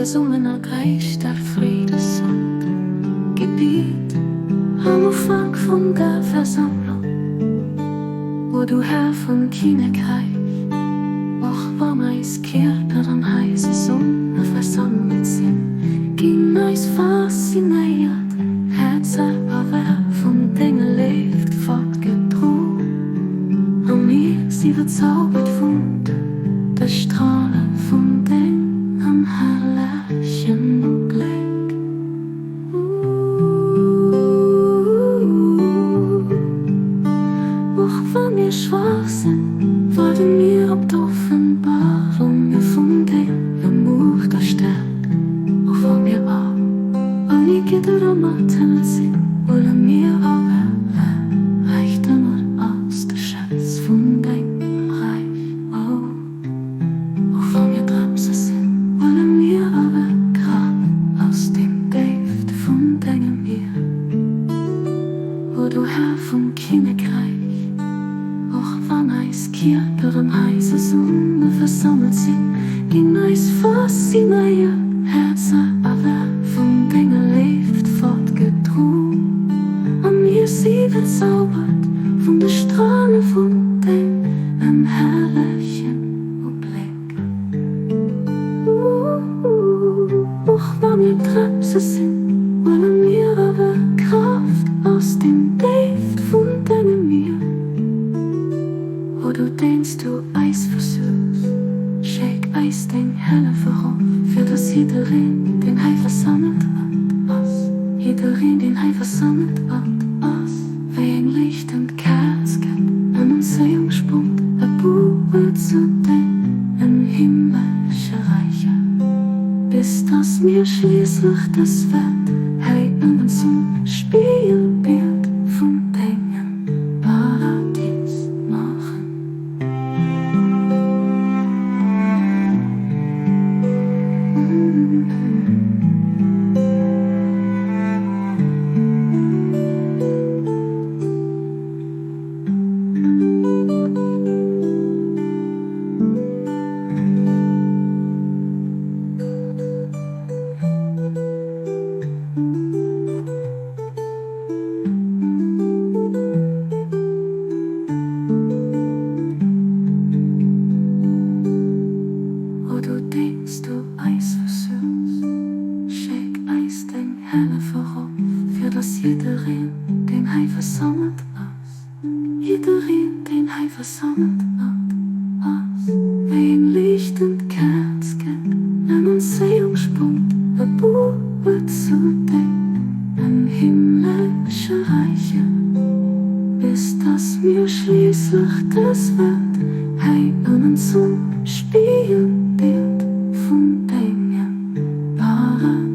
zesummen ergräicht dat Friddesland Gebiet am Ufank vun der Versammlung, O du Här vum Kinnekräich, och wann eis Kierper an hei zesumme versammelt sinn, ginn eis faszinéiert Häerzer awer vun denger Léift fortgedroen a mir si bezaubert vun de Strale vun dengem herrlechen Ubléck. Och wa mir schwaach sinn, waarde mir op d'Offenbarunge vun denger Muecht a Stärkt. Och wa mir all ouni Gidder a Mattel sinn, huele mir awer Räichtemer aus de Schätz vun dengem Räich op. Och wa mir Drëpse sinn, huele mir awer Kraaft aus dem Déift vun dengem Mier. O du Här vum Kinnekräich, och wann eis Kierperen hei zesumme versammelt sinn, ginn eis faszinéiert Häerzer awer vun denger Léift fortgedroen a mir si bezaubert vun de Strale vun dengem herrlechen Ubléck. Och wa mir Drëpse sinn, huele mir awer Kraaft aus dem Déift vun dengem Mier. O du, deen s du eis versuergs, schéck eis deng Hëllef erof, fir dass jiddereen, deen hei versammelt ass, jiddereen, deen hei versammelt ass, wéi eng liichtend Käerz gëtt en Anzéiungspunkt, e Bube zu dengem himmelsche Räiche, bis dass mir schliisslech dës Welt hei ënnen zum Spiegelbild vun dengem Paradies maachen. O du deen s du eis versuergs, schéck eis deng Hëllef erop, fir dass jiddereen, deen hei versammelt ass, jiddereen, deen hei versammelt ass, wéi eng liichtend Käerz gëtt, en Anzéiungspunkt, e Bube zu dengem himmlesche Räiche, bis dass mir schliisslech dës Welt hei ënnen zum Spiegelbild vun dengem Paradies.